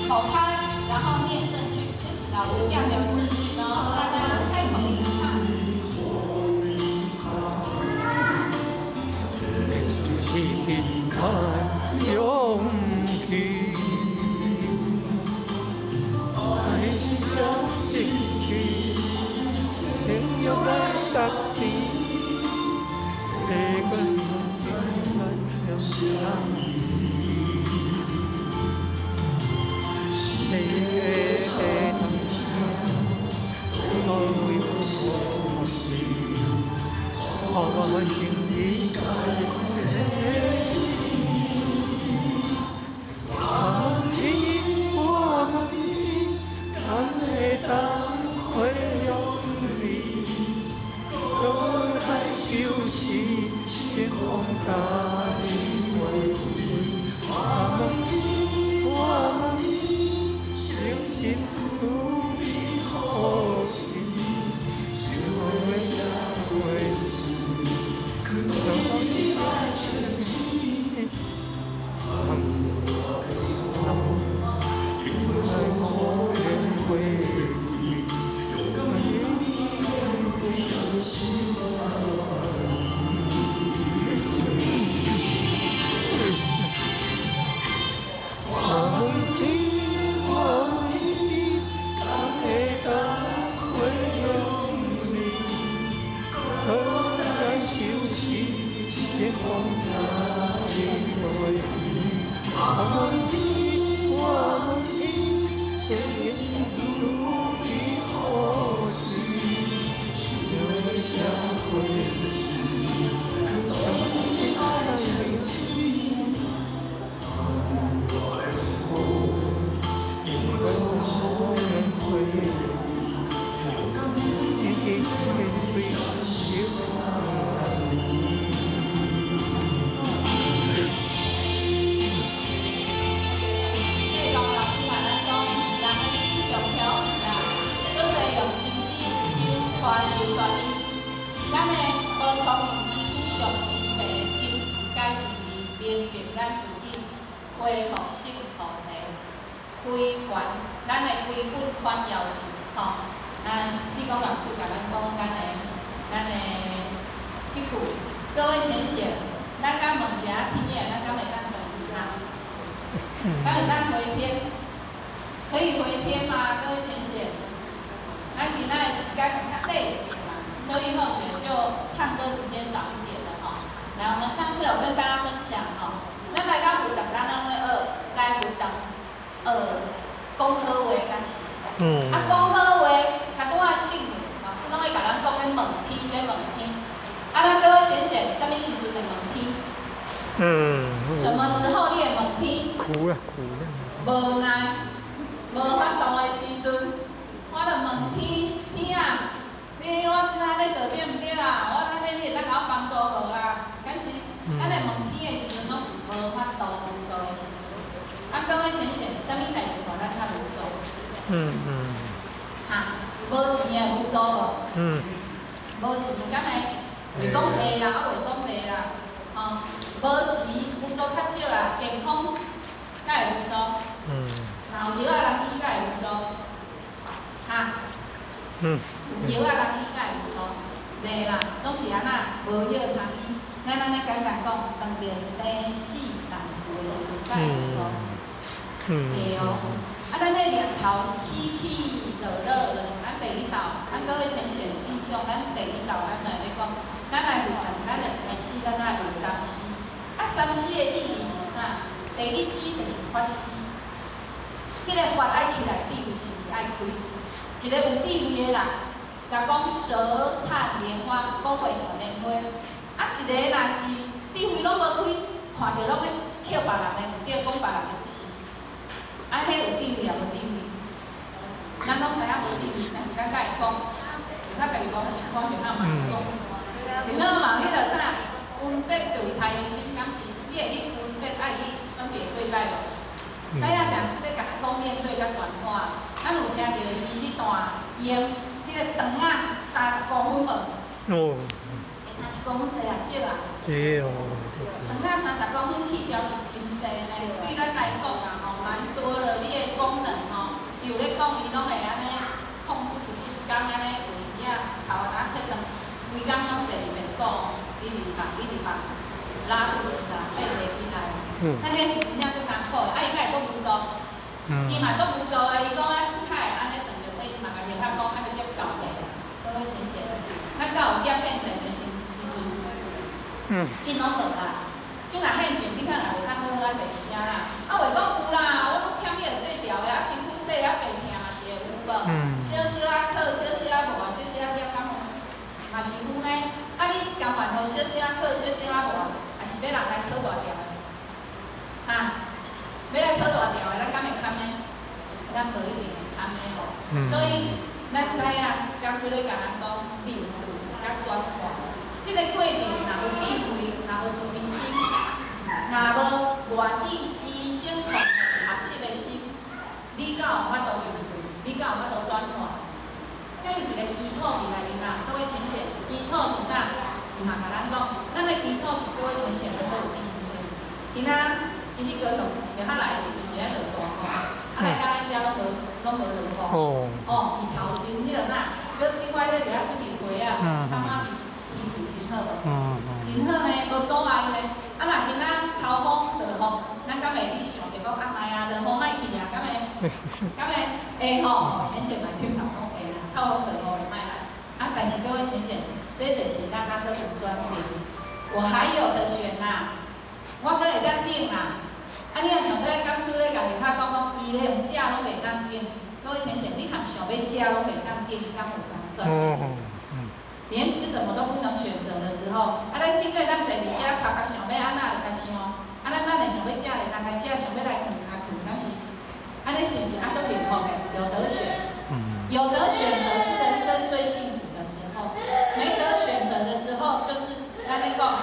口開，然後念順序，就是老師念條順序，然後大家開口一起唱。勇氣，愛是這神奇，天欲來答天，世間真難相依。誰會當聽？愛無時，我情意我問你，我問你，敢會當回勇你？閣再相思，天空大地為我問你，我問你，相信處理好事，想欲相會時，當你來相見。我問你，我問你，敢會當回勇你？閣再相思，天空大地為我問你，我問你，相信注定好事，想欲相會時，當你來相見。所以講老師甲咱講，人的心上調皮啦，做濟用心機真寬就煞伊。咱的無聰明依據上生病的臨時解一字，明白咱自己恢復性和平，歸還咱的歸本還要地吼。啊，志剛老師共咱講，咱的這句，各位淺顯，咱敢問一下天的，咱敢會當轉去哈？敢會當回天？可以回天嗎？各位淺顯，咱今仔的時間較短一點啦，所以後學就唱歌時間少一點了吼。來，我們上次有跟大家分享吼，咱來到佛堂，咱攏咧學來佛堂學講好話，敢是？啊，講好話，較拄仔聖母老師攏會共咱講咧問天，咧問天。啊，咱各位淺顯，啥物時陣會問天？什麼時候你會問天？苦啊苦啊！無奈，無法度的時陣，我就問天，天啊，你我這按呢做對毋對啊？我按呢你會當共我幫助無啊？敢是，咱來問天的時陣，攏是無法度無助的時陣。啊，各位淺顯，啥物代誌予咱較無助？哈，無錢會無助無？無錢敢會袂講會啦，啊袂講會啦，吼，無錢無助較少啦，健康敢會無助？若有藥仔人醫敢會無助？哈？有藥仔人醫敢會無助？袂啦，總是按怎無藥通醫。咱按呢簡單講，當著生死難事的時陣，敢會無助？會哦。啊，咱彼念頭起起落落，就是咱第一道，咱各位淺顯有印象，咱第一道咱來咧講，咱來佛堂，咱就開始咱愛有三思。啊，三思的意義是啥？第一思就是法思，彼個法愛起來，智慧是毋是愛開？一個有智慧的人，若講舌燦蓮花，講話像蓮花；啊，一個若是智慧攏無開，看著攏咧捡別人的毋對，講別人的不是。啊，彼有智慧也無智慧？咱攏知影無智慧，但是咱敢會講，就較家己講習慣，就較嘛會講。就好嘛，彼個啥，分別對待的心，敢是？你會去分別愛去分別對待無？知影講師咧共咱講面對佮轉化，咱有聽著伊彼段用彼個腸仔30公分無？哦。欸，30公分濟啊少啊？少。腸仔30公分去掉是真濟呢，對咱來講啊吼，蠻多了。你的公講，伊攏會按呢控制不住一工按呢，有時啊頭仔切斷，規工攏坐佇便所，一直放一直放，拉肚子啊，爬袂起來。啊，彼是真正足艱苦的，啊，伊閣會足無助，伊嘛足無助的，伊講啊，較會按呢斷著這，伊嘛共醫生講，啊，你夾厚地，各位淺顯，咱敢有夾片前的時陣，錢攏無啦。這若現錢，你可能也袂當好好仔坐佇遮啦。啊，話講有啦，我攏欠彼个細條的，啊，身軀細啊，病疼嘛是會有無？小小仔咳，小小仔無，小小仔夾感冒，嘛是有呢。啊，你甘願予小小仔咳，小小仔無，抑是欲人來討大條的？哈？欲來討大條的，咱敢會堪呢？咱無一定會堪的哦。所以，咱知影，講出咧共咱講面對佮轉化，這个過程若無智慧，若無慈悲心，若無願意犧牲奉獻學習的心，你敢有法度面對？你敢有法度轉化？這有一個基礎佇內面啦，各位淺顯，基礎是啥？伊嘛共咱講，咱的基礎是各位淺顯咱做有智慧。今仔其實高雄下下來的時陣，一個落大雨，啊來到咱遮攏無落雨。哦，伊頭前彼個啥，閣這擺咧佇遐出去花啊，感覺天氣真好無？真好呢，無阻礙呢。啊，若今仔透風落雨，咱敢會去想者講啊，莫啊，落雨莫去啊，敢會？敢會？會吼，淺顯嘛聽頭講會啦，透風落雨會莫來。啊，但是各位淺顯，這就是咱猶閣有選擇，我還有得選啦，我閣會當揀啦。啊，你若像這個講師咧，共伊拍講講，伊咧用食攏袂當揀。各位淺顯，你通想欲食攏袂當揀，敢有通選？連吃什麼都不能選擇的時候，啊，咱這個咱坐佇遮頭殼想欲按怎就共想，啊，咱會想欲食就通共食，想欲來睏啊睏，敢是？按呢是毋是啊？足幸福的，有得選。有得選擇是人生最幸福的時候，沒得選擇的時候，就是咱咧講的，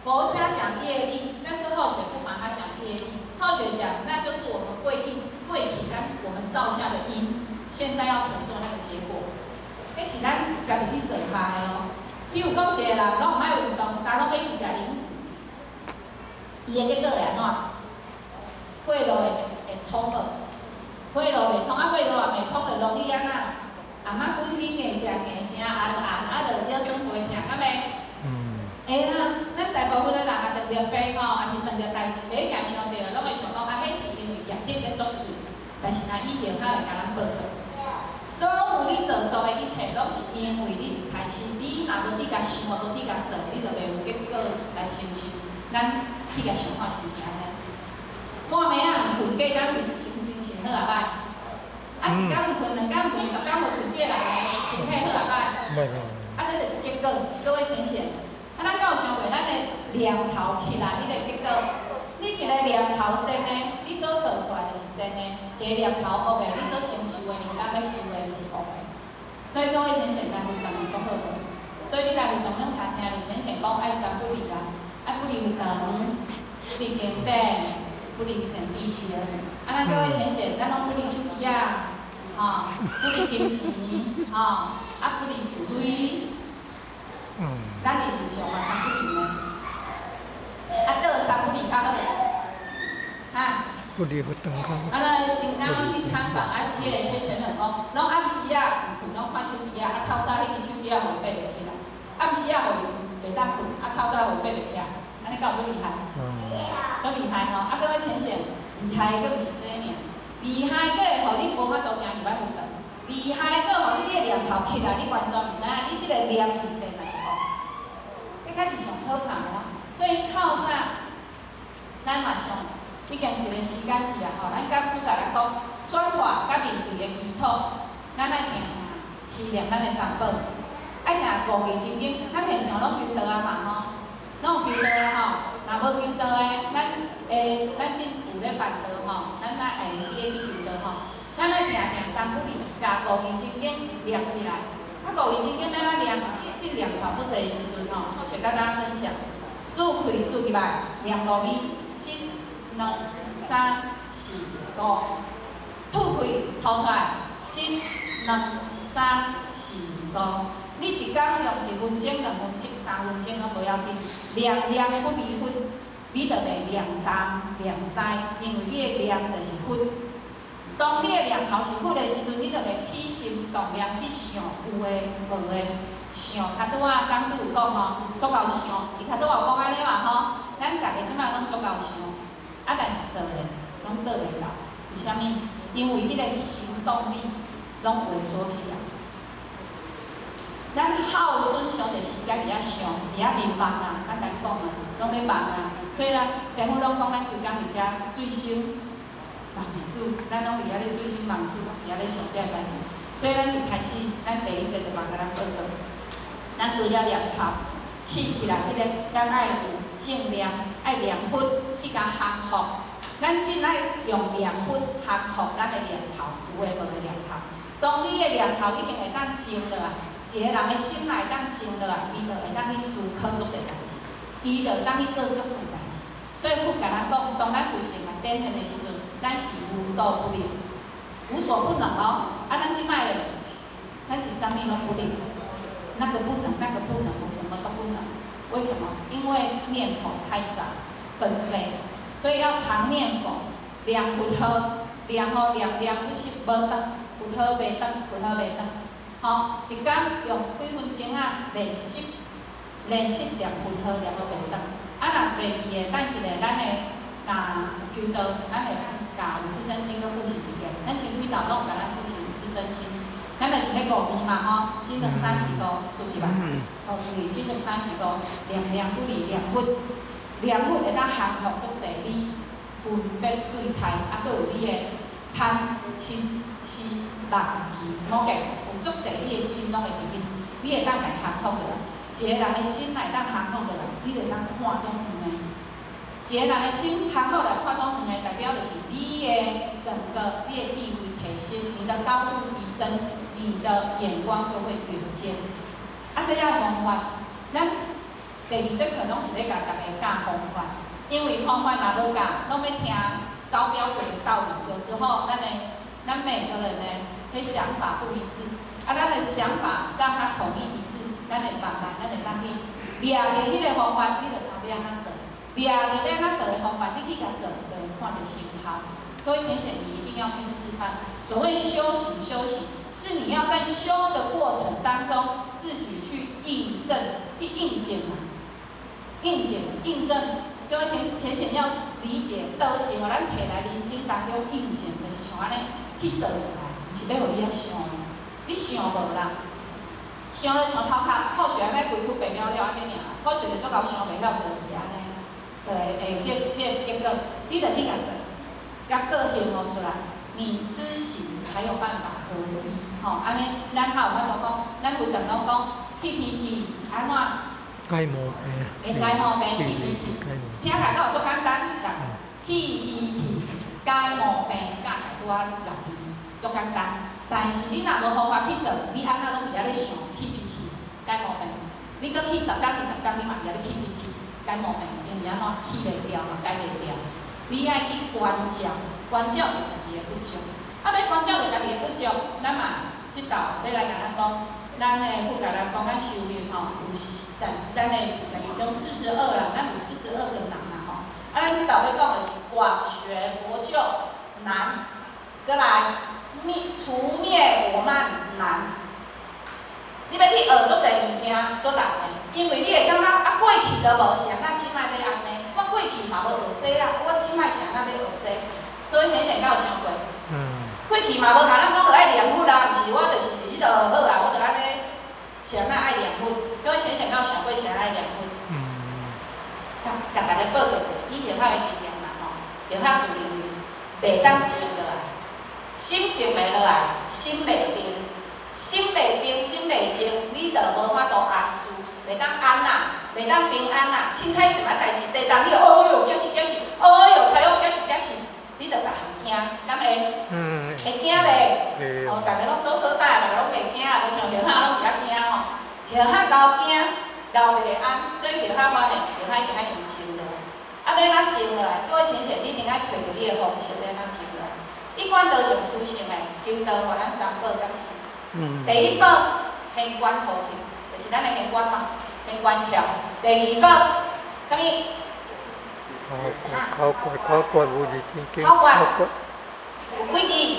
佛家講業力，但是後學不把它講業力，後學講那就是我們過去咱我們造下的因，現在要承受那個結果。彼是咱家己去造下的哦。比如講一個人攏毋愛運動，逐攏欲去食零食，伊的結果會按怎？血路會通無？血路袂通，啊血路也袂通，就容易按怎？頷仔骨硬食硬，誠紅紅，啊，就腰酸背疼，敢袂？會啦，咱大部分的人若撞著病吼，抑是撞著代誌，第一件想著，攏會想講啊，彼是因為業力咧作祟。但是若以後較會共咱報告，所有你做的一切，攏是因為你一開始，你若無去共想，無去共做，你就袂有結果來承受。咱去共想看是毋是按呢？半暝仔毋睏，隔工其實心精神好抑歹？啊，一工毋睏，兩工毋睏，10工無睏，這個人的身體好抑歹？啊，這就是結果，各位淺顯。啊，咱敢有想過，咱的念頭起來，彼個結果？你一個念頭善的，你所做出來就是善的；一個念頭惡的，你所承受的人間欲受的就是惡的。所以各位淺顯，來佛堂足好無？所以你來佛堂攏常聽著淺顯講愛三不離啊，愛不離佛堂，不離經典，不離善知識。啊，咱各位淺顯，咱攏不離手機仔，吼，不離金錢，吼，啊，不離是非。咱日常嘛三不離呢。啊，佗三不離較好？哈？不離佛堂較好。啊，咱頂工阮去參訪，啊，彼個薛前人講，攏暗時仔毋睏，攏看手機仔，啊，透早彼支手機仔予伊爬袂起來，暗時仔予伊袂當睏，啊，透早予伊爬袂起來，按呢敢有足厲害？足厲害吼！啊，各位淺顯，厲害的閣毋是這爾，厲害閣會予你無法度行入來佛堂，厲害閣予你的念頭起來，你完全毋知影，你這個念是善抑是惡，這才是上可怕的啊！所以透早，咱嘛上已經一個時間去啊吼，咱講師共咱講轉化佮面對的基礎，咱愛定定試煉咱的三寶，愛食五字真經，咱現場攏求道啊嘛吼，攏有求道啊吼，若無求道的，咱這有咧辦道吼，咱愛會記得去求道吼。咱愛定定三不離，共五字真經念起來。啊，五字真經欲按怎念？這念頭足濟的時陣吼，後學共大家分享。舒氣舒入來，念五字，一、兩、三、四、五。吐氣吐出來，一、兩、三、四、五。你一工用1分鐘、2分鐘、3分鐘攏無要緊，念念不離佛，你就袂念東念西，因為你的念就是佛。當你的念頭是佛的時陣，你就會起心動念去想有的無的，想較拄仔講師有講吼，足𠢕想，伊較拄仔有講按呢嘛吼，咱逐家這擺攏足𠢕想，啊但是做咧，攏做袂到，為啥物？因為彼个行動力攏萎縮去啊。咱耗損傷濟時間佇遐想，佇遐眠夢啦，簡單講啊，攏咧夢啦。所以啦，師父攏講咱規工佇遮醉生夢死，咱攏佇遐咧醉生夢死，攏佇遐咧想這个代誌。所以咱一開始，咱第一節就嘛共咱報告，咱除了念頭起起來，彼个咱愛有正念，愛念佛去共降服。咱真愛用念佛降服咱的念頭，有的無的念頭。當你的念頭已經會當靜落來，一個人的心會當靜落來，伊就會當去思考足濟代誌，伊就會當去做足濟代誌。所以佛共咱講，當咱佛性來展現的時陣，咱是無所不能，無所不能哦。啊，咱這擺咧，咱是啥物攏不能，那個不能，那個不能，我什麼都不能。為什麼？因為念頭太雜，紛飛，所以要常念佛，念佛號，念吼念念不息，無斷，佛號袂斷，佛號袂斷。吼，一工用幾分鐘啊練習，練習念佛號念到袂斷。啊，若袂記的，等一下咱的若有求道，咱會當共五字真經閣複習一遍。咱前幾道攏有共咱複習五字真經。咱就是彼五字嘛吼，一兩三四五，順去吧。吐出去，一兩三四五，念念不離念佛，念佛會當降服足濟你分別對待，啊，閣有你的貪嗔癡慢疑，無計有足濟你的心攏會佇彼，你會當共降服落來。一個人的心若會當降服落來，你會當看足遠的。一個人的心降服來看足遠的，代表就是你的整個你的地位提升，你的高度提升，你的眼光就會遠見。啊，這愛方法，咱第二節課攏是咧共大家教方法，因為方法若無教，攏欲聽高標準的道理。有時候咱的咱每個人呢，彼想法不一致，啊，咱的想法讓它統一一致，咱會慢慢，咱會當去掠著彼個方法，你就知欲按怎做。掠著欲按怎做的方法，你去共做，就會看著成效。各位淺顯，你一定要去示範。所謂修行，修行是你要在修的過程當中，自己去印證，去印證啊，印證、印證。各位淺顯要理解，道是予咱提來人生當中印證，就是像按呢去做出來，毋是欲予你遐想的。你想無啦，想咧像頭殼吐血按呢規軀白了了按呢爾，吐血就足𠢕想袂曉做，就是按呢。會這個結果，你著去共做，共做行動出來，你知行才有辦法合一，吼，按呢，咱較有法度講，咱佛常攏講去脾氣按怎？解毛病。會解毛病，去脾氣，聽起來敢有足簡單？來，去脾氣，解毛病，教起來拄仔六字，足簡單。但是你若無方法去做，你按怎攏佇遐咧想去脾氣，解毛病。你閣去10工、20工，你嘛佇遐咧去脾氣，解毛病，因為按怎去袂掉嘛，解袂掉。你愛去關照，關照著家己的不足。啊，欲關照著家己的不足，咱嘛這道欲來共咱講，咱的佛共咱講，咱修行吼有咱咱的22種42啦，咱有42個難啦吼。啊，咱這道欲講的是廣學佛救難，閣來滅除滅我慢難。你欲去學足濟物件，足難的，因為你會感覺啊過去都無，是按怎這擺欲按呢？我過去嘛無學這啦，我這擺是按怎欲學這？各位淺顯敢有想過？過去嘛無共咱講著愛念佛啦，毋是我就是彼落好啊，我就按呢，是按怎愛念佛？各位淺顯敢有想過是按怎愛念佛？共共大家報告一下，以後較的經驗啦吼，後較自認為袂當靜落來，心靜袂落來，心袂定，心袂定，心袂靜，你就無法度安住，袂當安啦，袂當平安啦。凊彩一擺代誌，地動你就哦喲，驚死驚死，哦喲，太陽驚死驚死，你就逐項驚，敢會？會驚袂？哦，逐家攏做好膽，逐家攏袂驚，無像葉仔攏佇遐驚吼。葉仔𠢕驚，𠢕袂安，所以葉仔發現，葉仔一定愛先靜落來。啊，欲按怎靜落來？各位淺顯，你一定愛揣著你的方式，欲按怎靜落來。一貫道上殊勝的，求道予咱三寶敢是？第一寶，玄關呼吸，就是咱的玄關嘛，玄關竅。第二寶，啥物？口訣，口訣，口訣有字天經。口訣。有幾字？